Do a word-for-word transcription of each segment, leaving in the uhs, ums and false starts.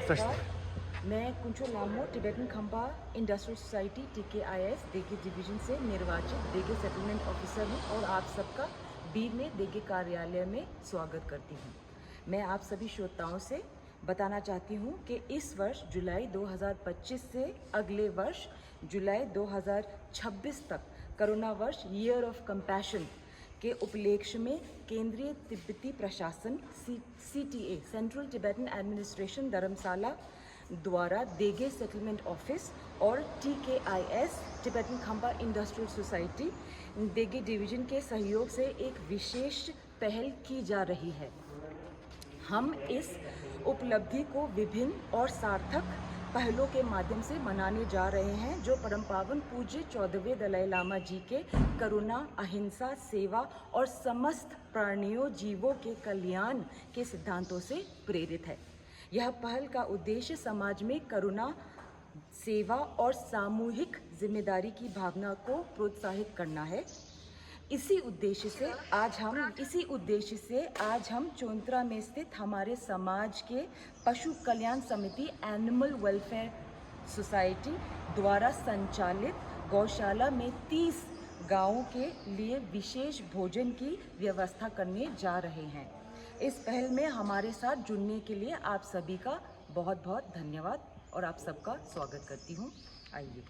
मैं कुंचो लामो, टिबेटन खम्बा इंडस्ट्रियल सोसाइटी, टीकेआईएस, देगे डिवीजन से निर्वाचित देगे सेटलमेंट ऑफिसर हूँ और आप सबका बीर में देगे कार्यालय में स्वागत करती हूँ। मैं आप सभी श्रोताओं से बताना चाहती हूँ कि इस वर्ष जुलाई दो हज़ार पच्चीस से अगले वर्ष जुलाई दो हज़ार छब्बीस तक कोरोना वर्ष, ईयर ऑफ कंपैशन, के उपलक्ष्य में केंद्रीय तिब्बती प्रशासन, सी सीटीए, सेंट्रल टिबेटन एडमिनिस्ट्रेशन, धर्मशाला द्वारा देगे सेटलमेंट ऑफिस और टीकेआईएस, टिबेटन खम्बा इंडस्ट्रियल सोसाइटी, देगे डिवीजन के सहयोग से एक विशेष पहल की जा रही है। हम इस उपलब्धि को विभिन्न और सार्थक पहलों के माध्यम से मनाने जा रहे हैं, जो परम पावन पूज्य चौदहवें दलाई लामा जी के करुणा, अहिंसा, सेवा और समस्त प्राणियों, जीवों के कल्याण के सिद्धांतों से प्रेरित है। यह पहल का उद्देश्य समाज में करुणा, सेवा और सामूहिक जिम्मेदारी की भावना को प्रोत्साहित करना है। इसी उद्देश्य से आज हम इसी उद्देश्य से आज हम चोंत्रा में स्थित हमारे समाज के पशु कल्याण समिति, एनिमल वेलफेयर सोसाइटी द्वारा संचालित गौशाला में तीस गांवों के लिए विशेष भोजन की व्यवस्था करने जा रहे हैं। इस पहल में हमारे साथ जुड़ने के लिए आप सभी का बहुत बहुत धन्यवाद और आप सबका स्वागत करती हूँ। आइए।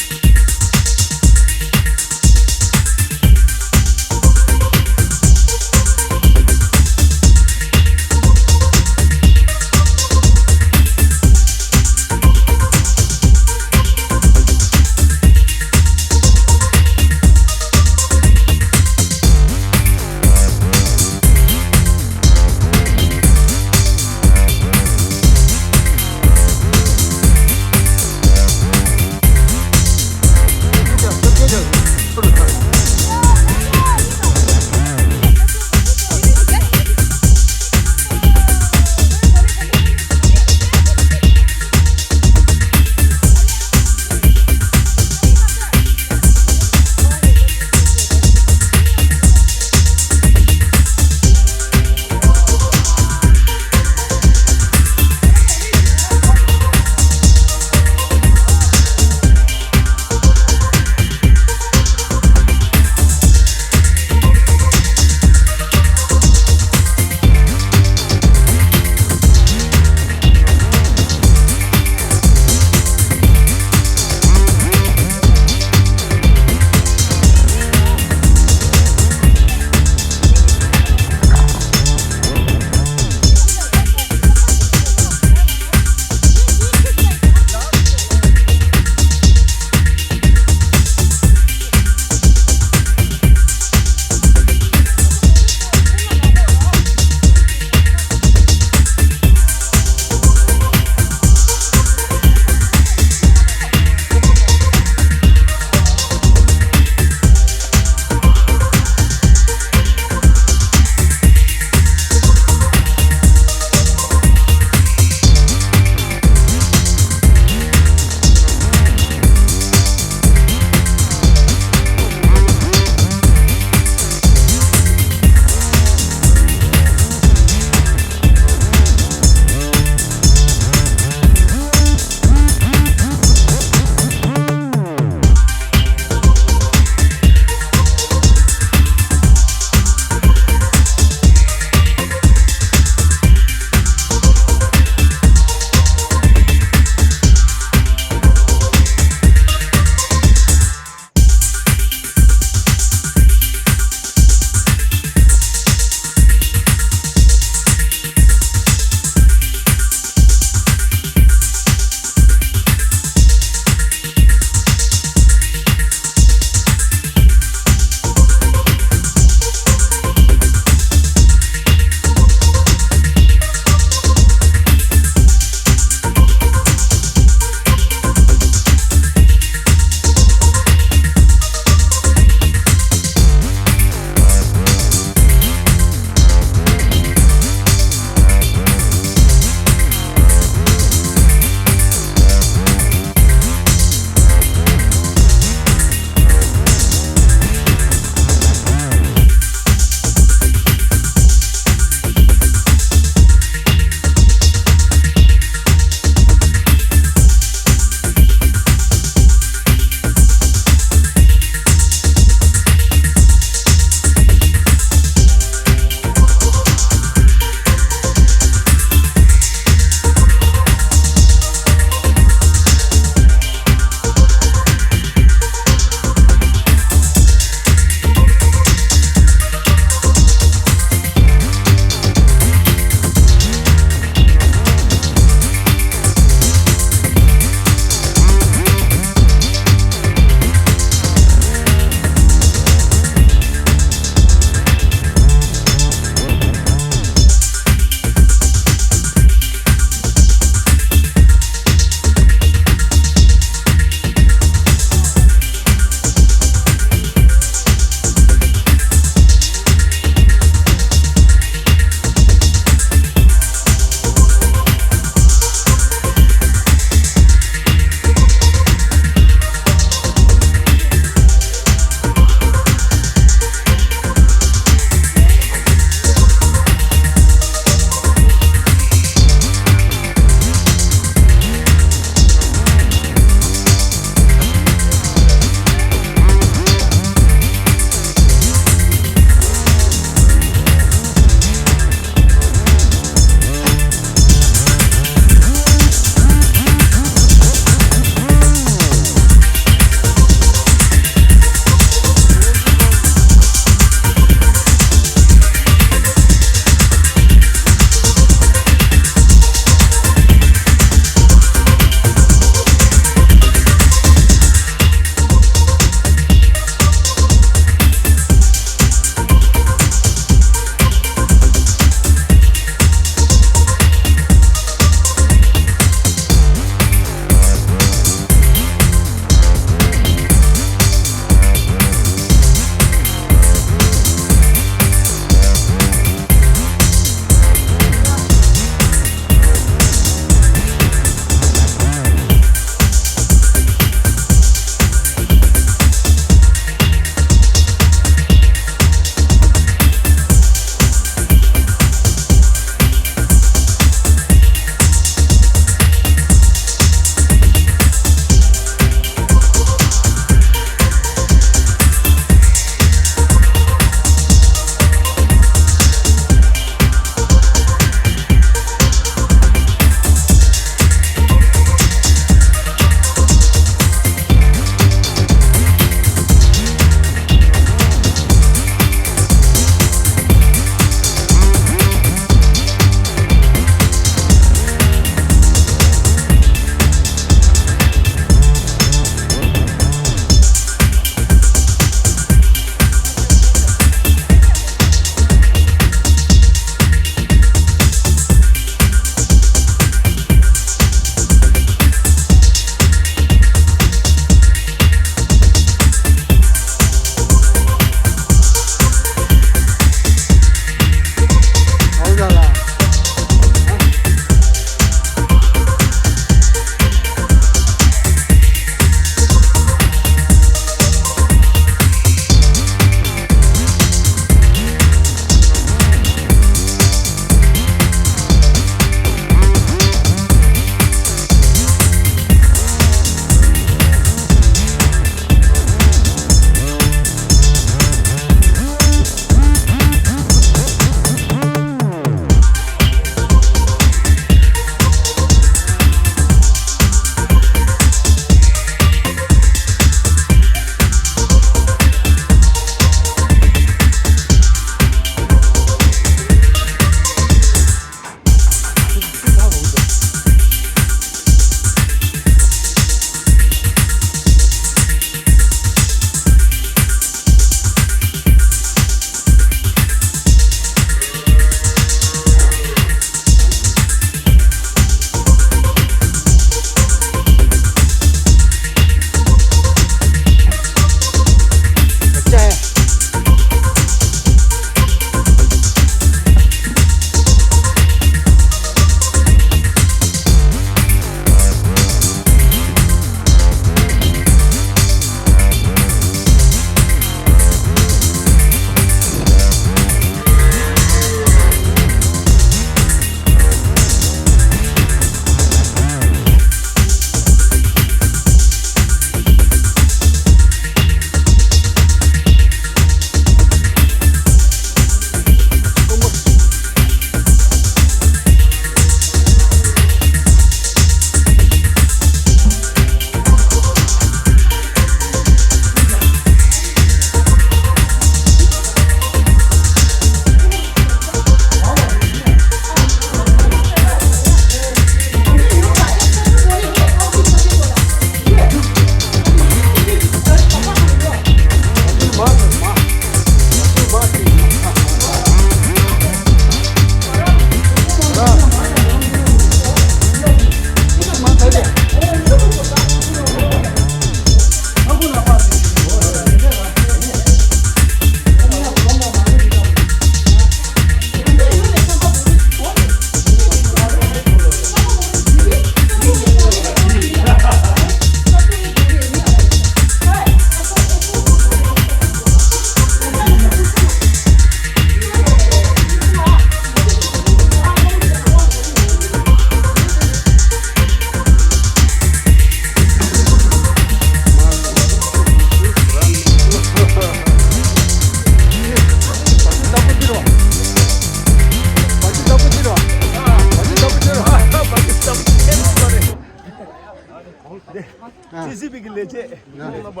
པིག་ལས་བྱེད་རྣམ་པ་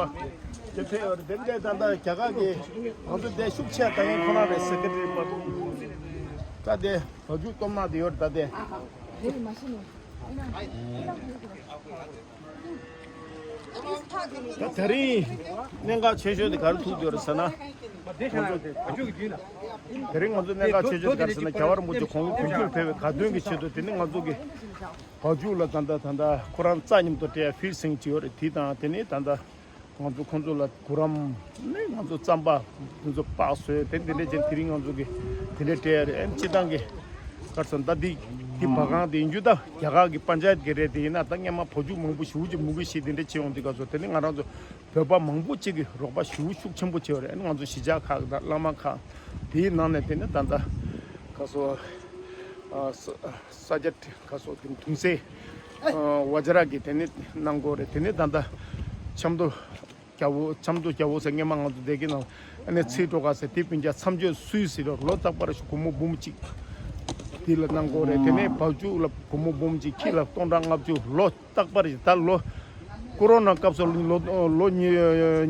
དེ་ཕེབས་ཡོད་རེད། དེ་འདྲའི་ད་ལྟ་རྒྱ་གར་གྱི་ང་ཚོ་དེ་ཤུགས་ཆེ་ད་ཡིན་ཁོ་རང་རེད། སེ་ཀེ་ཊི་རི་པ་ད་དེ་བ་ཕྱུགས་སྟོབས་ན་དེ་ཡོད་རེད། ད་དེ་ད་དེ་རིང་གནད་འགག་ཆེ་ཤོས་དེ་ག་རེ་ཐུག་ཡོད་རེད་ཟེར་ན། དེ་རིང་ང་ཚོ་གནད་འགག་ཆེ་ཤོས་དེ་ག་རེ་ཟེར་ན། རྒྱལ་བ་རིན་པོ་ཆེ་དགུང་ལོ་དགུ་བཅུར་ཕེབས་པའི་དགའ་སྟོན་གྱི་ཆེད་དུ་དེ་ནི་ང་ཚོ་གི་བ་ཕྱུགས་ལ་ད་ལྟ་ད་ལྟ་ཁོ་རང་རྩ་མཉམ་དུ་སྤྲད་ཕིར་སིང་ཅིག་ཡོད་རེད། དེ་དང་དེ་ནས་ད་ལྟ་ང་ཚོ་ཁོང་ཚོ་ལ་གུ་རམ་ནི་ང་ཚོ་རྩམ་པ་དེ་ཚོ་སྤགས་བཟོས་དེ་འདི་འདྲས་ཅན་དེ་རིང་ང་ཚོ་གི་དེ་འདྲས་སྤྲད་ཡ་རེད། ཨ་ནི་སྤྱི་བཏང་གི་ག་རེ་ཟེར་ད་འདི་འདི་བ་གང་དེ་ཡིན་རྒྱུ་ད་རྒྱ་གར་གི་པན་ཅ་ཡད་གི་རེད། དེ་ཡིན་ན་ད་སྔན་མ་བ་ཕྱུགས་མང་པོ་ཞེ་པོ་ཅིག་མུ་གེ་ཤི་དེ་འདྲས་ཅིག་ཡོང་དུས་སྐབས་སུ་དེ་ནི་ང་རང་ཚོ་བོད་པ་མང་པོ་ཅིག་གི་རོགས་པ་ཞེ་པོ་ཤུགས་ཆེན་པོ་བྱས་པ་རེད། ཨ་ནི་ང་ཚོ་གཞིས་ཆགས་ཁག་དང་བླ་མ་ཁག་དེའི་ནང་ནས་དེ་ནི་ད་ལྟ་ག་རེ་ཟེར་ཨ་ས་ས་རྒྱ་ག་རེ་ཟེར་དེ་དུང་སེ་ཨ་བ་ཇ་ར་གི་དེ་ནི་གནང་དགོས་རེད། དེ་ནི་ད་ལྟ་ཆབ་མདོ་རྒྱལ་པོ་ཆབ་མདོ་རྒྱལ་པོ་ཟེར་སྔན་མ་ང་ཚོ་བསྡད་ཀྱི་ནང་ཨ་ནི་ཚེ་སྒྲོལ་དཀར་ཟེར་དེ་སྤུན་ཀྱག་མཚམས་གཅོད་སུས་ཟེར་རོགས་ལོ་རྟག་པར་སྒོར་མོ་འབུམ་གཅིག་དེ་ལ་གནང་དགོས་རེད། དེ་ནས་བ་ཕྱུགས་ལ་སྒོར་མོ་འབུམ་གཅིག་ཁྱི་ལ་སྟོང་ཕྲག་ལྔ་བཅུ་ལོ་རྟག་པར་ད་ལོ་ཀོ་རོ་ན་སྐབས་སུ་ལོ་ལོ་ཉིས་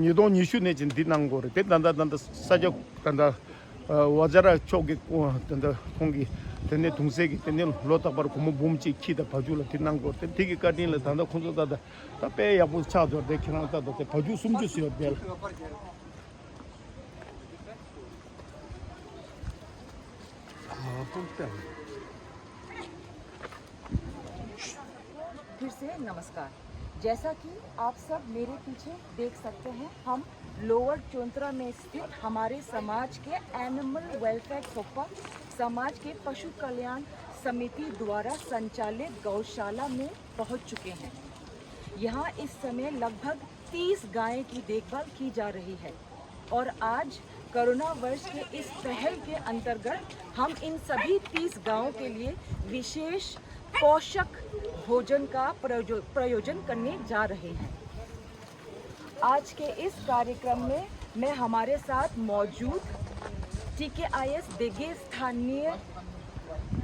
ཉིས་སྟོང་ཉི་ཤུ་ནས་ཅིག་འདི་གནང་དགོས་རེད། དེ་ད་ལྟ་ད་ལྟ་ས་སྐྱ་ད་ལྟ་བ་ཇ་ར་མཆོག་གི་ད་ལྟ་ཁོང་གི་དེ་ནས་དུང་སེ་གི་དེ་ནས་ལོ་རྟག་པར་སྒོར་མོ་འབུམ་གཅིག་ཁྱི་དང་བ་ཕྱུགས་ལ་དེ་གནང་དགོས་རེད། དེ་གི་བཀའ་དྲིན་ལ་ད་ལྟ་ཁོང་ཚོ་ད་ལྟ་ད་དཔེ་ཡག་པོ་ཆགས་འདུག་དེ་ཁྱེད་རང་ལྟ་དང་དེ་བ་ཕྱུགས་སུམ་ཅུ་ཟེར་བ་དེ་ལ། फिर से नमस्कार। जैसा कि आप सब मेरे पीछे देख सकते हैं, हम लोअर चोंत्रा में स्थित हमारे समाज के एनिमल वेलफेयर थोपा समाज के पशु कल्याण समिति द्वारा संचालित गौशाला में पहुंच चुके हैं। यहाँ इस समय लगभग तीस गायें की देखभाल की जा रही है और आज कोरोना वर्ष के इस पहल के अंतर्गत हम इन सभी तीस गायों के लिए विशेष पोषक भोजन का प्रयोजो-, प्रयोजन करने जा रहे हैं। आज के इस कार्यक्रम में मैं हमारे साथ मौजूद टीकेआईएस देगे स्थानीय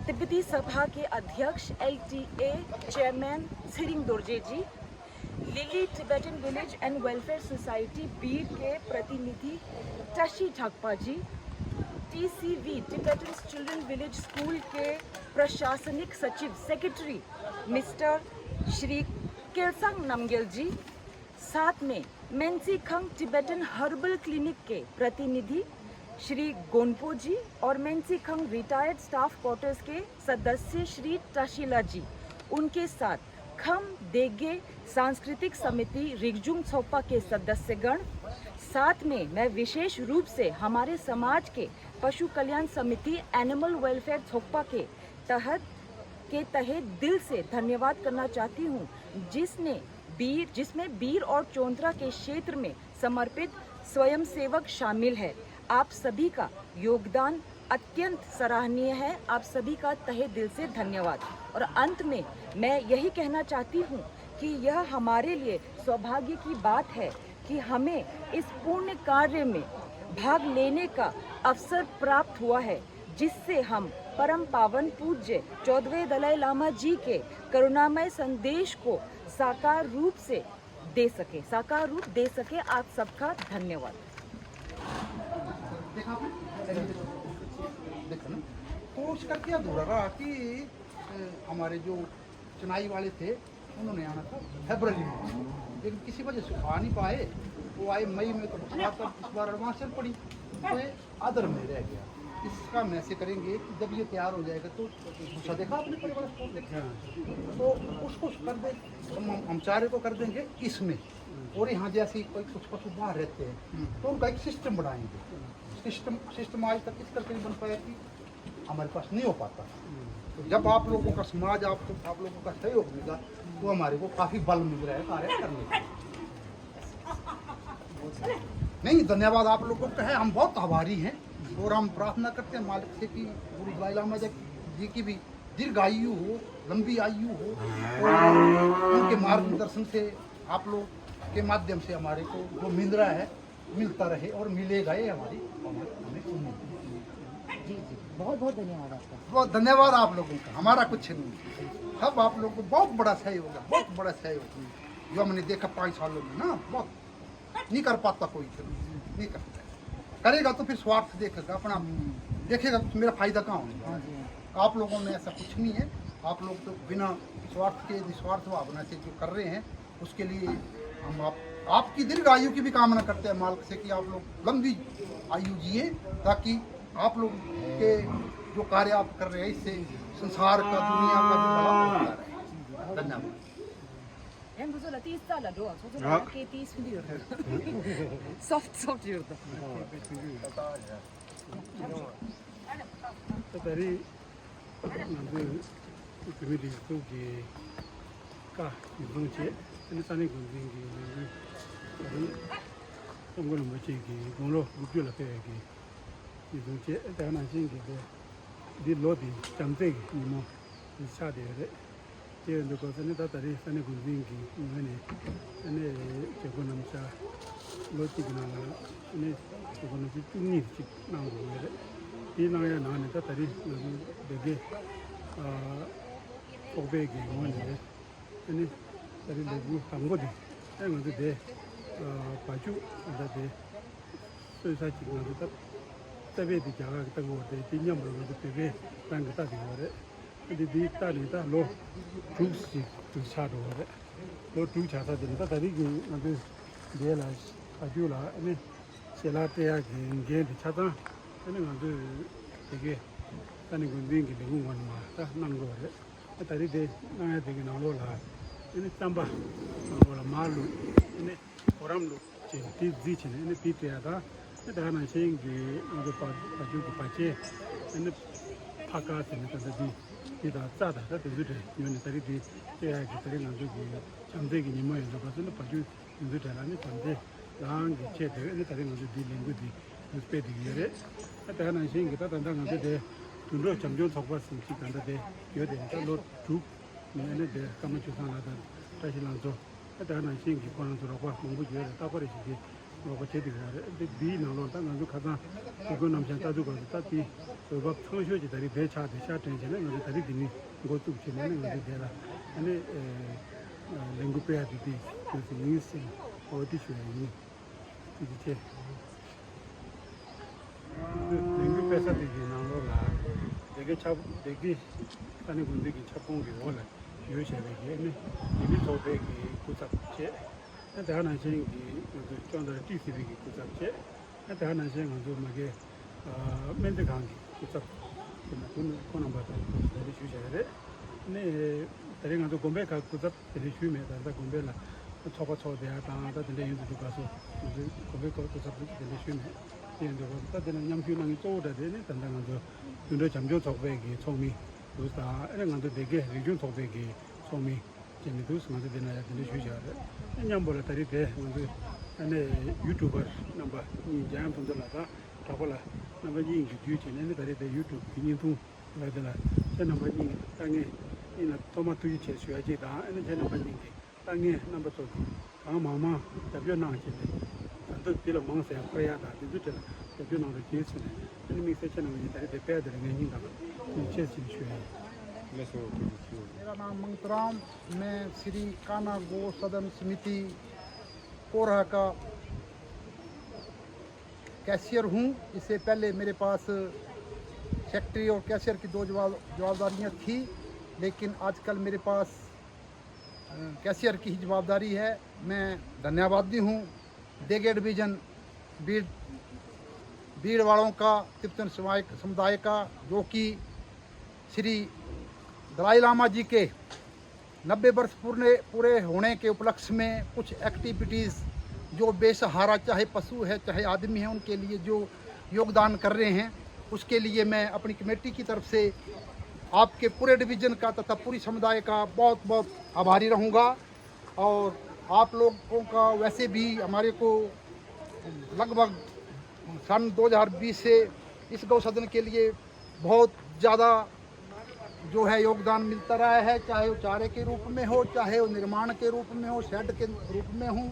तिब्बती सभा के अध्यक्ष एलटीए चेयरमैन सिरिंग दोरजे जी, लिली Tibetan village and welfare society Bir के प्रतिनिधि Tashi Dhakpa ji, TCV Tibetan children village school के प्रशासनिक सचिव सेक्रेटरी मिस्टर श्री केलसंग नमगेल जी, साथ में मेंसीखंग टिबेटन हर्बल क्लिनिक के प्रतिनिधि श्री गोनपो जी और मेंसीखंग रिटायर्ड स्टाफ क्वार्टर्स के सदस्य श्री टाशिला जी, उनके साथ खम देगे सांस्कृतिक समिति रिगजुंग थोपा के सदस्यगण, साथ में मैं विशेष रूप से हमारे समाज के पशु कल्याण समिति एनिमल वेलफेयर थोपा के तहत के तहे दिल से धन्यवाद करना चाहती हूँ, जिसने बीर जिसमें बीर और चोंत्रा के क्षेत्र में समर्पित स्वयंसेवक शामिल है। आप सभी का योगदान अत्यंत सराहनीय है। आप सभी का तहे दिल से धन्यवाद। और अंत में मैं यही कहना चाहती हूँ कि यह हमारे लिए सौभाग्य की बात है कि हमें इस पुण्य कार्य में भाग लेने का अवसर प्राप्त हुआ है, जिससे हम परम पावन पूज्य चौदहवें दलाई लामा जी के करुणामय संदेश को साकार रूप से दे सके, साकार रूप दे सके। आप सबका धन्यवाद। देखा ना? देखा ना? तो उसका क्या बुरा रहा कि, अ, हमारे जो चेन्नई वाले थे, उन्होंने आना था फरवरी में, लेकिन किसी वजह से आ नहीं पाए। वो आए मई में, तो बरसात का इस बार एडवांस चल पड़ी, तो ये आदर में रह गया। इसका हम ऐसे करेंगे कि जब ये तैयार हो जाएगा तो गुस्सा देखा आपने परिवार को, तो उसको कर दे, हम, हम, हम चारे को कर देंगे इसमें। और यहाँ जैसे कोई कुछ पशु बाहर रहते हैं, तो उनका एक सिस्टम बनाएंगे। सिस्टम, सिस्टम आज तक इस करके नहीं बन पाया कि हमारे पास नहीं हो पाता। तो जब आप लोगों का समाज, आप, आप लोगों का सहयोग मिला, तो हमारे को काफी बल मिल रहा है कार्य करने का। नहीं, धन्यवाद आप लोगों का है, हम बहुत आभारी हैं। और हम प्रार्थना करते हैं मालिक से कि गुरु दलाई लामा जी की भी दीर्घ आयु हो, लंबी आयु हो, और उनके मार्गदर्शन से आप लोग के माध्यम से हमारे को जो मिल रहा है, मिलता रहे और मिलेगा, ये हमारी हमें उम्मीद है। जी, जी, बहुत बहुत धन्यवाद आपका। बहुत धन्यवाद आप लोगों का, हमारा कुछ नहीं, सब आप लोगों को बहुत बड़ा सहयोग है, बहुत बड़ा सहयोग। जो हमने देखा पाँच सालों में ना, बहुत नहीं कर पाता कोई, नहीं करता। करेगा तो फिर स्वार्थ देखेगा अपना, देखेगा तो मेरा फायदा कहाँ होने वाला है? आप लोगों में ऐसा कुछ नहीं है। आप लोग तो बिना स्वार्थ के, निस्वार्थ भावना से जो कर रहे हैं, उसके लिए हम आप, आपकी दीर्घ आयु की भी कामना करते हैं मालिक से कि आप लोग लंबी आयु जिए, ताकि आप लोग के जो कार्य आप कर रहे हैं, इससे संसार का, दुनिया का भी भला होता रहे। धन्यवाद। ཡང་འདི་ཚོ་ལ་ཏིས་རྩ་ལ་འགྲོ་བ་ཚོ་ཚོ་ལ་ཡང་སྐད་ཏིས་ཕུན་དུ་ཡོད་རེད། སོབ་སོབ་ཡོད་རེད། ད་ད་རེས་ང་ཚོས་བོད་མི་སྒྲིག་འཛུགས་ཀྱི་བཀའ་ཉེས་སྲུང་བྱས། ཨ་ནི་ས་གནས་འགོ་འཛིན་གྱི་ལས་འགུལ་ད་རེས་སྐྱབས་མགོན་རིན་པོ་ཆེ་གི་དགུང་ལོ་དགུ་བཅུ་ལ་ཕེབས་པའི་གི་ཉེས་སྲུང་བྱས། དེ་ནང་བཞིན་གྱི་དེ་འདི་ལོ་འདི་བྱམས་བརྩེ་གི་ཉིན་མོ་འདི་ཆགས་བསྡད་ཡོད་རེད། དེ་ཡོད་འདུག་གོ་ས་ནི་ད་ད་རེས་ས་གནས་འགོ་འཛིན་གྱི་ངོས་ནས་ཨ་ནི་བྱེད་སྒོ་རྣམ་གཞག་ལོ་གཅིག་གི་ནང་ལ་ཨ་ནི་བྱེད་སྒོ་རྣམ་གཞག་བཅུ་གཉིས་ཅིག་གནང་དགོས་ཡོད་རེད། དེ་གནང་ཡ་ནང་ནས་ད་ད་རེས་ང་ཚོ་སྡེ་དགེ་ཚོགས་པའི་གི་ངོས་ནས་ཨ་ནི་ད་རེས་ལས་འགུལ་དང་པོ་དེ་ཨ་ང་ཚོ་དེ་བ་ཕྱུགས་ད་ལྟ་དེ། གསོལ་ས་ཅིག་ང་ཚོ་ད་རྩ་བའི་དེ་རྒྱ་གར་གྱི་ལྟ་གི་ཡོད་རེད། དེ་མཉམ་པར་ང་ཚོ་བོད་པའི་རང་གི་ལྟ་གི་ཡོད་རེད། འདི་འདི་ལྟ་ནས་ད་ལོ་དྲུག་ཅིག་ཏུ་ཆགས་འགྲོ་བ་རེད། ལོ་དྲུག་ཆགས་ས་དེ་ནི་ད་ད་རེས་ཀྱི་ང་ཚོའི་འདི་ལ་བ་ཕྱུགས་ལ་ཨ་ནི་ཞལ་ལག་སྤྲད་ཡག་གི་འགན་དེ་ཆ་ཚང་ཨ་ནི་ང་ཚོས་དེ་གའི་ས་གནས་འགོ་འཛིན་གྱི་ལས་ཁུངས་ངོས་ནས་མར་ད་གནང་དགོས་པ་རེད། ད་རེས་དེ་གནང་ཡ་དེ་གི་ནང་ལོགས་ལ་ཨ་ནི་རྩམ་པ་ནང་ལོགས་ལ་མར་བླུགས་ཨ་ནི་གོ་རམས་བླུགས་བྱས་དེ་རྫིས་བྱས་ནས་ཨ་ནི་དེ་སྤྲད་ཡ་དང་ཨ་ནི་ད་ག་ནང་བཞིན་གྱི་ང་ཚོ་བ་བ་ཕྱུགས་ཀྱི་བ་ཕྱེ་ཨ་ནི་ཕ་ཀ་ཟེར་ནས་ད་ལྟ་དེ་དེ་དང་རྩྭ་དང་ད་དེ་ཚོ་སྤྲད་ཡོད་ནས་ད་རེས་དེ་སྤྲད་ཡ་གི་ད་རེས་ང་ཚོ་གི་བྱམས་བརྩེ་གི་ཉིན་མོ་ཡིན་འདུག་ག་ཟེར་ན་བ་ཕྱུགས་དེ་ཚོའི་གྲས་ལ་ནི་དམ་ཚིག་རང་གི་ཆེད་དུ་ནི་ད་རེས་ང་ཚོས་འདིའི་ལས་འགུལ་འདི་ང་ཚོ་སྤེལ་བསྡད་ཀྱི་ཡོད་རེད། ཨ་ད་ནང་བཞིན་གྱི་ད་ད་ལྟ་ང་ཚོ་དེ་དུད་འགྲོ་བྱམས་སྐྱོང་ཚོགས་པ་ཟིན་གྱི་ད་ལྟ་དེ་ཡོད་དེ་ད་ལོ་དྲུག་ནས་ནི་དེ་ཀརྨ་ཆོས་བཟང་ལགས་དང་བཀྲ་ཤིས་ལྷ་མཚོ་ཨ་ད་ནང་བཞིན་གྱི་ཁོ་རང་ཚོ་རོགས་པ་མང་པོ་ཡོད་རེད། རྟག་པར་རེ་བཞིན་གྱི་རོགས་པ་བྱེད་བསྡད་ཀྱི་ཡོད་རེད། འདི་འདིའི་ནང་ལོགས་ད་ང་ཚོ་ཁ་སང་དུས་འཁོར་རྣམ་གཞག་ལྟ་དུས་སྐབས་སུ་ད་དེ་འོས་བབ་ཚང་ཤོས་ཀྱི་ད་རེས་དེ་ཆགས་དེ་ཤར་དྲན་བྱས་ནས་ང་ཚོ་ད་རེས་འདི་ནི་འགོ་བཙུགས་བྱས་ནས་ནི་ང་ཚོ་དེ་ལ་ཨ་ནི་ལས་འགུལ་སྤེལ་ཡ་དེ་དེ་ཡོད་ཟིན་ཡིན་ཟེར་ནས་འོ་དེ་ཞུ་ཡ་ཡིན། ཐུགས་རྗེ་ཆེ། ལས་འགུལ་སྤེལ་ས་དེ་གི་ནང་ལོགས་ལ་སྡེ་དགེ་ཆ་སྡེ་དགེ་ས་གནས་འགོ་འཛིན་གྱི་ཁྱབ་ཁོངས་ཀྱི་འོག་ལ་ཡོད་བྱས་པའི་གི་ནི་ཡུལ་མི་ཚོགས་པའི་གི་སྐུ་ཚབ་བྱས། ཨ་དེ་ནང་བཞིན་གྱི་ང་ཚོ་ཅོན་དང་ཏི་སི་བི་གི་སྐུ་ཚབ་བྱས། ཨ་དེ་ནང་བཞིན་ང་ཚོ་མ་གི་སྨན་རྩིས་ཁང་གི་སྐུ་ཚབ་ཁོ་ན་ཁོ་ཁོ་རྣམ་པ་དང་གདན་འདྲེན་ཞུས་བྱས་རེད། ནི་ད་རེས་ང་ཚོ་དགོན་པའི་ཁག་སྐུ་ཚབ་གདན་འདྲེན་ཞུས་མེད། ད་ལྟ་དགོན་པའི་ལ་ཚོགས་པ་ཚོགས་བསྡད་ཡ་དང་ད་དེ་འདྲ་ཡིན་དུ་འདུག་ག་སོ་ང་ཚོའི་དགོན་པའི་སྐུ་ཚབ་ཚོ་གདན་འདྲེན་ཞུས་མེད། དེ་ཡིན་དུས་ད་དེ་ལ་མཉམ་ཞུགས་གནང་མཁན་གཙོ་བོ་འདྲ་དེ་ནི་ད་ལྟ་ང་ཚོ་དུད་འགྲོ་བྱམས་སྐྱོང་ཚོགས་པའི་གི་ཚོགས་མི་འདུག་དང་ཨ་ནི་ང་ཚོ་སྡེ་དགེ་རིག་གཞུང་ཚོགས་པའི་གི་ཚོགས་མི་བྱས་ནས་འདུག་ང་ཚོ་འདི་ན་ཡ་དེ་འདྲ་ཞུས་བཞག་རེད། མཉམ་པོ་ལ་ད་རེས་དེ་ང་ཚོས་ཨ་ནི་ཡུ་ཊུབ་པར་རྣམ་པ་གཉིས་འཇམ་དབྱངས་ཕུན་ཚོགས་ལགས་དང་གྲགས་པ་ལགས་རྣམ་པ་གཉིས་ཀྱིས་བརྒྱུད་བྱས་ནས་ནི་ད་རེས་དེ་ཡུ་ཊུབ་གི་བརྙན་ཐུང་ལ་དེ་ལ་ཁྱེད་རྣམ་པ་གཉིས་ཀྱི་ལྟ་ངན་གཉིས་ལ་ཐོག་མ་ཐུགས་རྗེ་ཆེ་ཞུ་ཡ་གཅིག་དང་ཨ་ནི་ཁྱེད་རྣམ་པ་གཉིས་ཀྱི་ལྟ་ངན་རྣམ་པ་ཚོ་གིས་གང་མང་མང་རྒྱབ་སྐྱོར་གནང་བྱས་ནས་ད་དུང་འདི་ལ་མང་ཙམ་འཁོར་ཡ་དང་དེ་ཚོའི་གྲས་ལ་རྒྱབ་སྐྱོར་གནང་རོགས་གྱིས་ཟེར་ནས་ཨ་ནི་དམིགས་བསལ་ཁྱེད་རྣམ་པ་གཉིས་ད་རེས་དེ་དཔེ་དེ་ལ་ངས་སྙིང་ཐག་པ་ཐུགས་རྗེ་ཆེ་ཞུ་ཡ་ཡིན། मेरा नाम मंगतराम, मैं श्री काना गो सदन समिति कोरहा का कैशियर हूँ। इससे पहले मेरे पास सेक्रेटरी और कैशियर की दो जवाब जवाबदारियाँ थी, लेकिन आजकल मेरे पास अ, कैशियर की ही जवाबदारी है। मैं धन्यवादी हूँ देगे डिवीजन बीड़ बीड़ वालों का, तिब्बतन समुदाय समुदाय का, जो कि श्री दलाई लामा जी के नब्बे वर्ष पूरे पूरे होने के उपलक्ष्य में कुछ एक्टिविटीज़, जो बेसहारा, चाहे पशु है चाहे आदमी है, उनके लिए जो योगदान कर रहे हैं, उसके लिए मैं अपनी कमेटी की तरफ से आपके पूरे डिवीजन का तथा पूरी समुदाय का बहुत बहुत आभारी रहूँगा। और आप लोगों का वैसे भी हमारे को लगभग सन दो हज़ार बीस से इस गौ सदन के लिए बहुत ज़्यादा जो है योगदान मिलता रहा है, चाहे वो चारे के रूप में हो, चाहे वो निर्माण के रूप में हो, शेड के रूप में हो,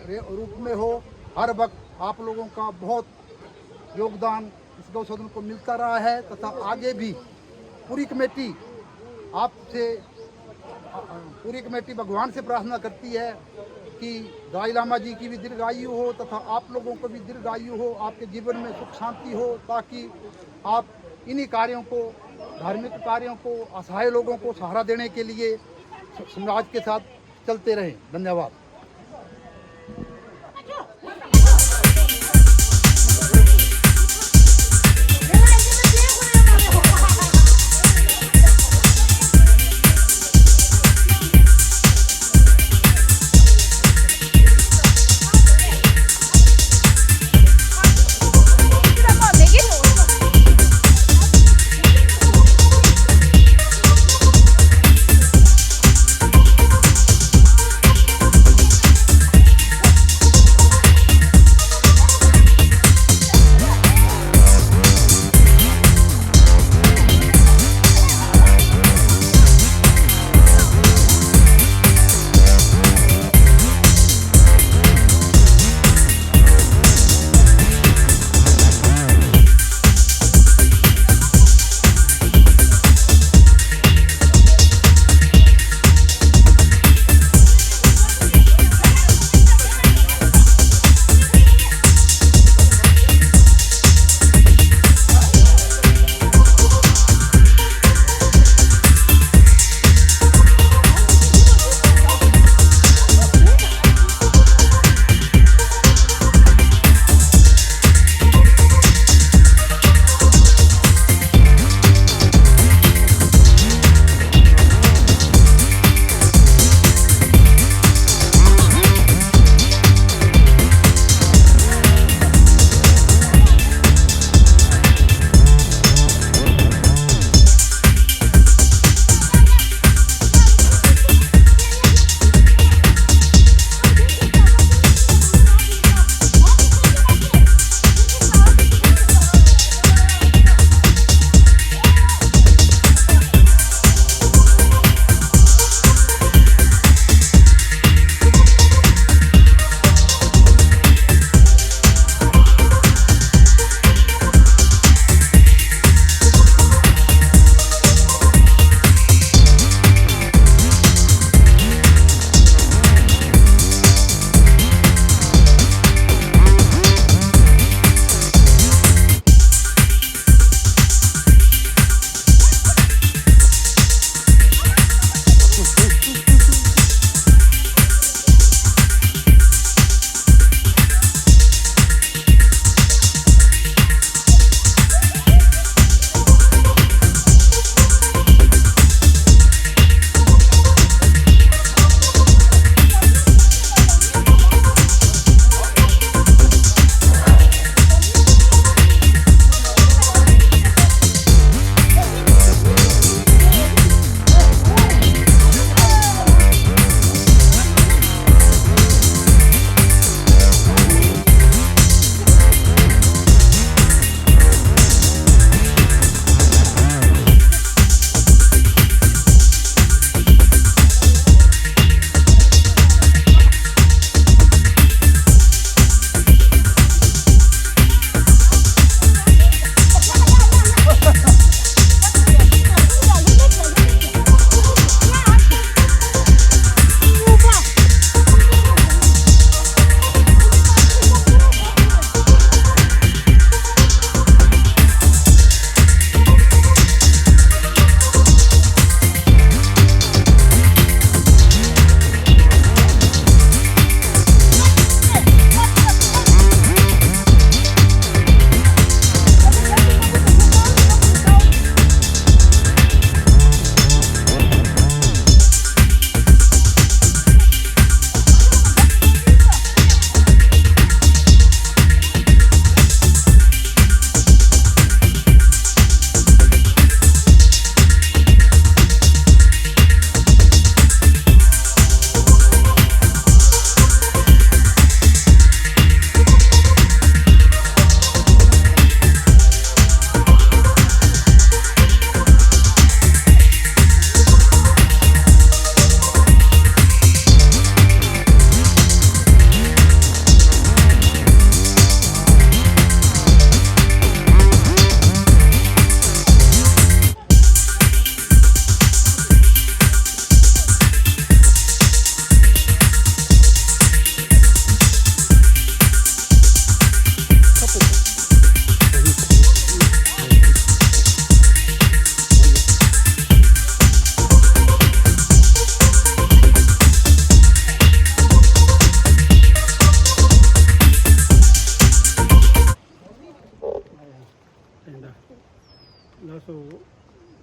रे- रूप में हो, हर वक्त आप लोगों का बहुत योगदान इस गौ सदन को मिलता रहा है तथा आगे भी पूरी कमेटी आपसे पूरी कमेटी भगवान से प्रार्थना करती है कि दाई लामा जी की भी दीर्घायु हो तथा आप लोगों को भी दीर्घायु हो, आपके जीवन में सुख शांति हो, ताकि आप इन्हीं कार्यों को, धार्मिक कार्यों को, असहाय लोगों को सहारा देने के लिए स- समाज के साथ चलते रहें। धन्यवाद।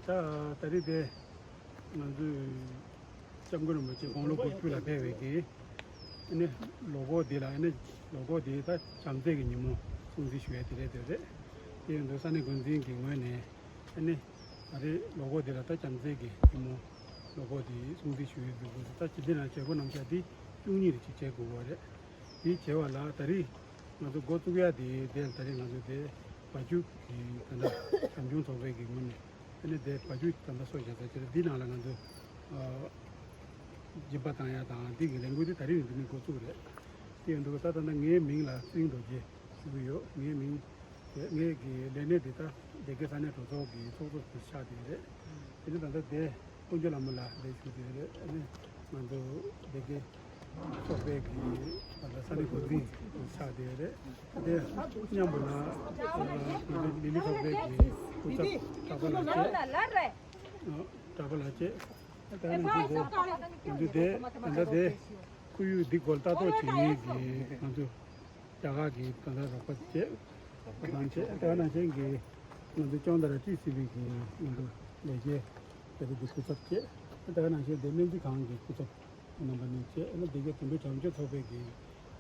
ད་ད་རེས་དེ་ང་ཚོས་སྐྱབས་མགོན་རིན་པོ་ཆེ་དགུང་ལོ་དགུ་བཅུ་ལ་ཕེབས་པའི་གི་ཨ་ནི་ལོ་འཁོར་འདི་ལ་ཨ་ནི་ལོ་འཁོར་འདི་ད་བྱམས་བརྩེ་གི་ཉིན་མོ་སྲུང་བརྩི་ཞུ་ཡ་དེ་རེད་དེ་རེད། དེ་ཡིན་དུས་ས་གནས་འགོ་འཛིན་གྱི་ངོས་ནས་ཨ་ནི་ད་རེས་ལོ་འཁོར་འདི་ལ་ད་བྱམས་བརྩེ་གི་ཉིན་མོ་ལོ་འཁོར་འདི་སྲུང་བརྩི་ཞུ་ཡ་འདུག་ད་ཇི་འདྲ་ན་བྱེད་སྒོ་རྣམ་གཞག་འདི་བཅུ་གཉིས་རེ་ཅིག་བྱེད་དགོས་པ་རེད། དེ་བྱས་པ་ལ་ད་རེས་ང་ཚོ་འགོ་བཙུགས་ཡ་དེ་དེ་ད་རེས་ང་ཚོ་དེ་བ་ཕྱུགས་ཀྱི་ད་ལྟ་བྱམས་སྐྱོང་ཚོགས་པའི་གི་ངོས་ནས་ཨ་ནི་དེ་བ་ཕྱུགས་ད་ལྟ་སོ་བཞག་ས་ཁྱེར་འདི་ནང་ལ་ང་ཚོ་སྦྱིན་པ་བཏང་ཡ་དང་འདི་གི་ལས་འགུལ་དེ་ད་རེས་ནས་འདི་ནས་འགོ་བཙུགས་རེད། དེ་ཡིན་དུས་ད་ད་ལྟ་ངའི་མིང་ལ་ཚེ་རིང་རྡོ་རྗེ་ཞུ་གི་ཡོད། ངའི་མིང་དེ་ངའི་གི་ལས་གནས་དེ་ད་སྡེ་དགེ་ས་གནས་གྲོས་ཚོགས་ཀྱི་ཚོགས་གཙོ་དེ་ཆགས་བསྡད་རེད། དེ་ནས་ད་ལྟ་དེ་དཀོན་མཆོག་ལྷ་མོ་ལགས་ལས་ཞུ་དེ་རེད། ཨ་ནི་ང་ཚོ་སྡེ་དགེ་ཚོགས་པའི་གི་ང་ཚོ་ས་གནས་འགོ་འཛིན་ཆགས་བསྡད་རེད། དེ་མཉམ་པོ་ལ་ལི་ལི་ཚོགས་པའི་གི་སྐུ་ཚབ་གྲགས་པ་ལགས་བཅས། གྲགས་པ་ལགས་བཅས། ད་ནི་ང་ཚོ་ང་ཚོ་དེ་ད་ལྟ་དེ་ཁོར་ཡུག་འདི་སྐོར་ལྟ་རྟོག་བྱེད་མཁན་གི་ང་ཚོ་རྒྱ་གར་གྱི་ད་ལྟ་རོགས་པ་བཅས་དང་བཅས་དེ་ནང་བཞིན་གྱི་ང་ཚོ་ཅོང་ཏ་ར་ཊི་སི་བི་གི་ང་ཚོ་ལས་བྱེད་དེ་ཚོ་གི་སྐུ་ཚབ་བཅས་དེ་ནང་བཞིན་དེ་སྨན་རྩིས་ཁང་གི་སྐུ་ཚབ་རྣམ་པ་གཉིས་བཅས་ཨ་ནི་སྡེ་དགེ་དོན་ཕུག་བྱམས་སྐྱོང་ཚོགས་པའི་གི་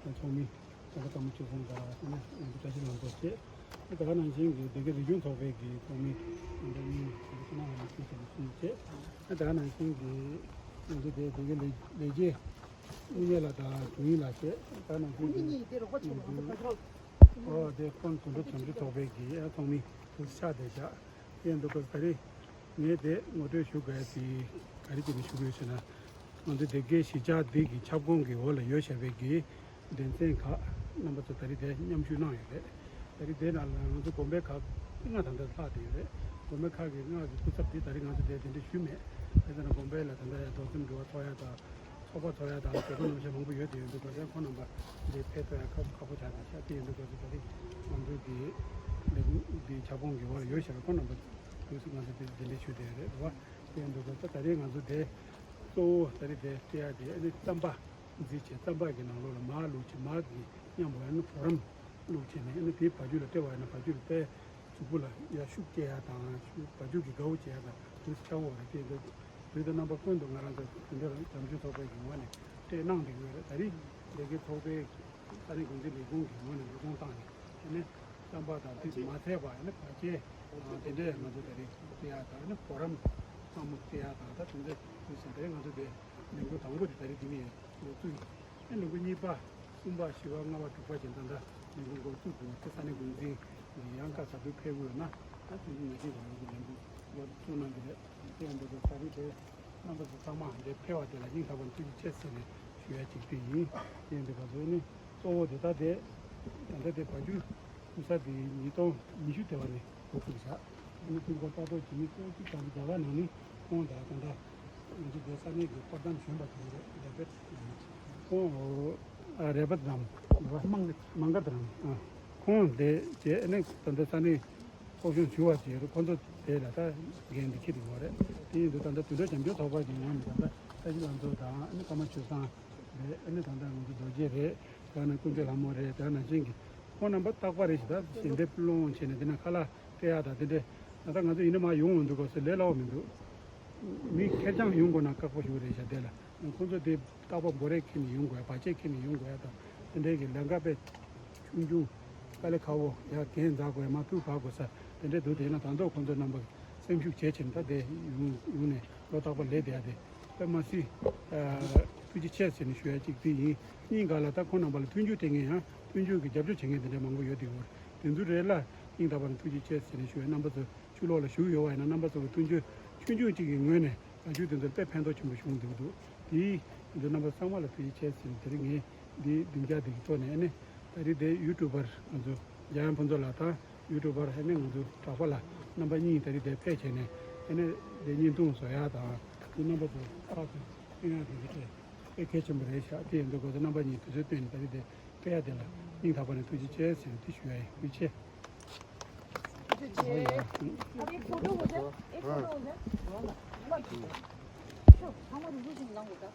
ཚོགས་མི་ད་ལྟ་ཀརྨ་ཆོས་བཟང་དང་ཨ་ནི་ང་ཚོ་བཀྲ་ཤིས་ལྷུན་པོ་བཅས་དེ་ནང་བཞིན་གྱི་སྡེ་དགེ་རིག་གཞུང་ཚོགས་པའི་གི་ཚོགས་མི་ང་ཚོ་གཉིས་ང་ཚོ་ཁོ་ན་ང་ཚོ་གསུམ་བཅས་དེ་ནང་བཞིན་གྱི་ང་ཚོ་དེ་སྡེ་དགེ་ལས་ལས་བྱེད། དངོས་གནས་ལ་དང་དུས་ཡུན་ལ་བྱས་ད་ནང་བཞིན་དུ་ཨོ་དེ་ཁོང་དོན་གྲུབ་བྱམས་ཆུ་ཚོགས་པའི་གི་ཨ་ཚོགས་མི་དུ་ཆགས་བསྡད་བཞག་དེ་འདུག་ག་ད་རེས་ངས་དེ་ངོ་སྤྲོད་ཞུ་དགོས་དེ་ག་རེ་བྱས་ནས་ཞུ་དགོས་ཟེར་ན། ང་ཚོ་སྡེ་དགེ་གཞིས་ཆགས་འདི་གི་ཁྱབ་ཁོངས་ཀྱི་འོག་ལ་ཡོད་བཞག་པའི་གི་སྡེ་ཚན་ཁག་རྣམ་པ་ཚོ་ད་རེས་དེ་མཉམ་ཞུགས་གནང་ཡོད་རེད། ད་རེས་དེ་ནང་ལ་ང་ཚོ་དགོན་པའི་ཁག་ལྔ་ད་ལྟ་ལྷག་བསྡད་ཡོད་རེད། དགོན་པའི་ཁག་གི་ལྔ་གི་སྐུ་ཚབ་དེ་ད་རེས་ང་ཚོ་དེ་དེ་འདྲ་ཞུས་མེད། དེ་ཚོ་ནང་དགོན་པའི་ལ་ད་ལྟ་ཡང་རྡོག་རྩེད་འགྲོ་བ་ཚོགས་ཡ་དང་། ཚོགས་པ་ཚོགས་ཡ་དང་བྱེད་སྒོ་རྣམ་གཞག་མང་པོ་ཡོད་དེ་ཡོད་འདུག་ག་ཁོང་རྣམ་པ་འདི་ཕེབས་ཐུབ་ཡ་ཁག་ཁག་པོ་ཆགས་ཏེ་ཤག་དེ་ཡིན་འདུག་ག་ད་རེས་ང་ཚོ་འདི་འདི་འདི་ཁྱབ་ཁོངས་ཀྱི་འོག་ལ་ཡོད་ཤག་ཁོང་རྣམ་པ་དུས་སུ་ང་ཚོ་འདི་འདི་འདྲ་ཞུ་བསྡད་རེད་བ། དེ་ཡིན་འདུག་ག་ད་རེས་ང་ཚོ་འདི་གཙོ་བོ་ད་རེས་འདི་བལྟ་ཡ་དེ་ཨ་ནི་རྩམ་པ་འཛིན་བྱས་རྩམ་པ་གི་ནང་ལོགས་ལ་མར་བླུགས་བྱས་མར་གྱི་མཉམ་པོ་ཨ་ནི་བུ་རམ་བླུགས་བྱས་ནས་ཨ་ནི་དེའི་བ་ཕྱུགས་ལ་སྤྲད་པ་ཡིན་ན་བ་ཕྱུགས་ལ་དཔེ་གཟུགས་པོ་ལ་ཡ་ཤུགས་སྐྱེ་ཡ་དང་ཤུགས་བ་ཕྱུགས་ཀྱི་དགའ་བོ་བྱེད་ཡ་དང་དུས་ཆགས་འོག་རེད་དེ་འདུག་དུས་དང་རྣམ་པ་ཀུན་ཏུ་ང་རང་ཚོ་དེ་འདྲ་རང་བྱམས་ཆུ་ཚོགས་པའི་གི་ངོས་ནས་སྤྲད་གནང་བསྡད་ཡོད་རེད། ད་རེས་ལས་ཀའི་ཚོགས་པའི་ས་གནས་འགོ་འཛིན་ལས་ཁུངས་ཀྱི་ངོས་ནས་འགྲོ་སོང་བཏང་ནས་དེ་ནས་རྩམ་པ་དང་དེ་མ་ཚད་པ་ཡང་ན་བ་ཕྱུགས་དེ་འདྲ་ཡང་ང་ཚོ་ད་རེས་སྤྲད་ཡ་དང་ཨ་ནི་བུ་རམ་སྣ་མོ་སྤྲད་ཡ་དང་ད་དེ་འདྲ་དུས་ཟིན་ད་རེས་ང་ཚོ་དེ་ལས་འགུལ་དང་པོ་དེ་ད་རེས་དེ་ནས་ཡང་འགོ་བཙུགས། ཨ་ནི་ལས་འགུལ་གཉིས་པ། གསུམ་པ། བཞི་པ། ལྔ་པ། དྲུག་པ་བཞིན་ད་ལྟ་ལས་འགུལ་འགོ་བཙུགས་འདུག་དེ་ས་གནས་འགོ་འཛིན་ཡང་བསྐྱར་གཟའ་འཁོར་ཕེབས་དགོས་ན་ད་དེ་ནང་བཞིན་དུ་ང་ཚོ་ལས་འགུལ་འགོ་བཙུགས་གནང་གི་རེད། དེ་ཡང་འདི་ཚོ་ད་རེས་དེ་རྣམ་པ་ཚོ་ཚང་མ་འདིར་ཕེབས་པ་དེ་ལ་སྙིང་ཐག་པ་ནས་ཐུགས་རྗེ་ཆེ་ཟེར་ནས་ཞུ་ཡ་གཅིག་དེ་ཡིན། དེ་ཡང་འདི་ག་ཚོད་ནི་གཙོ་བོ་དེ་ད་དེ་ད་ལྟ་དེ་བ་ཕྱུགས་ཀུ་ས་དེ་ཉིས་སྟོང་ཉི་ཤུ་དེ་བ་ནས་འགོ་བཙུགས་བཞག་ཨ་ནི་དེ་འགོ་ལྟ་རྟོག་བྱེད་མི་གཙོ་བོ་གཅིག་ད་ལྟ་རྒྱ་གར་ནང་ནས་ཁོང་དང་ད་ལྟ་ང་ཚོ་དེ་ས་གནས་ཀྱི་པར་དམ་གཞོན་པ་དེ་རེད། ལེ་པེད་ཁོང་ཨ་རེ་པད་རམ་མང་མང་ག་དམ་ཨ་ཁོང་དེ་བྱས་ཨ་ནི་ད་ལྟ་ས་གནས་ཚོགས་ཆུང་ཞུ་བ་བྱས་རེད། ཁོང་ཚོ་དེ་ལ་ད་འགན་འདི་འཁྱེར་ཡོད་རེད། དེ་ཡིན་དུས་ད་ལྟ་དུད་འགྲོ་བྱམས་སྐྱོང་ཚོགས་པ་གི་ངོས་ནས་ད་ལྟ་བཀྲ་ཤིས་ལྷ་མཚོ་དང་ཨ་ནི་ཀརྨ་ཆོས་བཟང་རེད། ཨ་ནི་ད་ལྟ་ང་ཚོ་རྡོ་རྗེ་རེད། དེ་ནས་དཀོན་མཆོག་ལྷ་མོ་རེད། དེ་ནང་བཞིན་གྱི་ཁོང་རྣམ་པ་རྟག་པ་རེ་ཞིག་ད་ཞལ་འདེབས་སློང་བྱས་ནས་དེ་ན་ཁ་ལག་སྤྲད་ཡག་དང་དེ་འདྲས་ད་ལྟ་ང་ཚོ་ཡིན་ན་མ་ཡོང་འོང་འདུག་ག་ཟེར་ལས་སླ་བོ་མི་འདུག་མི་ཁེར་རྐྱང་ཡོང་དགོས་ན་ཁག་པོ་ཞིག་རེད་ཤག་དེ་ལ་ཁོང་ཚོ་དེ་རྟག་པ་འབོ་རས་འཁྱེར་ནས་ཡོང་དགོས་ཡ། བ་ཕྱུགས་འཁྱེར་ནས་ཡོང་དགོས་ཡ་དང་དེ་འདྲས་ཀྱི་ལས་ཀ་དཔེ་ཆུང་ཆུང་དཀའ་ལས་ཁག་པོ་ཡ་གན་འཛེག་དགོས་ཡ་མ་ཐུག་བབས་དགོས་ས་དེ་འདྲས་འདུག་དེ་ན་ད་དུང་ཁོང་ཚོ་རྣམ་པ་སེམས་ཤུགས་བྱས་བྱས་ནས་ད་དེ་ཡོང་ཡོང་ནས་ལོ་རྟག་པ་ལས་བསྡད་ཡ་དེ། དཔེ་མ་སྲིད། ཨ། ཐུགས་རྗེ་ཆེ་ཟེར་ནས་ཞུ་ཡ་གཅིག་དེ་ཡིན། གཉིས་ཀ་ལ་ད་ཁོང་རྣམ་པ་ལ་མཐུན་འགྱུར་སྤྲད་མཁན་ཡང་མཐུན་འགྱུར་གྱི་རྒྱབ་སྐྱོར་བྱེད་མཁན་དེ་འདྲ་མང་པོ་ཡོད་དེ་འོ། དེ་ཚོ་རེ་ལ་སྙིང་ཐག་པ་ནས་ཐུགས་རྗེ་ཆེ་ཟེར་ནས་ཞུ་ཡ། རྣམ་པ་ཚོ་ཕྱི་ལོགས་ལ་བཞུགས་ཡོད་པ་ཡིན་ན་རྣམ་པ་ཚོ་གི་མཐུན་འགྱུར་ཆུང་ཆུང་གཅིག་གི་ངོས་ནས་བར་ཞུ་དེ་ཚོར་དཔེ་ཕན་ཐོགས་ཆེན་པོ་བྱུང་འདུག་འདུག་དེ་ཡིན་དུས་རྣམ་པ་ཚང་མ་ལ་ཐུགས་རྗེ་ཆེ་ཟེར་ནས་དེ་རིང་ངས། འདི་བདུན་བརྒྱ་འདི་གི་ཐོག་ནས་ཨ་ནི་ད་རེས་དེ་ཡུ་ཊུབ་པར་ང་ཚོ་འཇམ་དབྱངས་ཕུན་ཚོགས་ལགས་དང་ཡུ་ཊུབ་པར་ཨ་ནི་ང་ཚོ་གྲགས་པ་ལགས་རྣམ་པ་གཉིས་ད་རེས་དེ་ཕེབས་བྱས་ནས་ཨ་ནི་དེ་བརྙན་ཐུང་བཟོ་ཡག་དང་དེ་རྣམ་པ་ཚོ་ཁག་ཏུ་སྟོན་ཡག་དེ་གི་དེ་དཔེ་གལ་ཆེན་པོ་རེད་ཤག་དེ་ཡིན་དུས་ཁོ་ཚོ་རྣམ་པ་གཉིས་དུས་ཚོད་བཏོན་ནས་ད་རེས་དེ་ཕེབས་ཡག་དེ་ལ་སྙིང་ཐག་པ་ནས་ཐུགས་རྗེ་ཆེ་ཟེར་ནས་དེ་ཞུ་ཡ་ཡིན། ཐུགས་རྗེ་ཆེ། ཐུགས་རྗེ་ཆེ། ཨ་རེ་ཕོ་ཊོ་ཧོ་ཇ། ཨེ་ཕོ་ཊོ་ཧོ་ཇ། ཤོ་ཚང་མ་རུ་རུ་ཞིག་ལངས་དགོས་ད།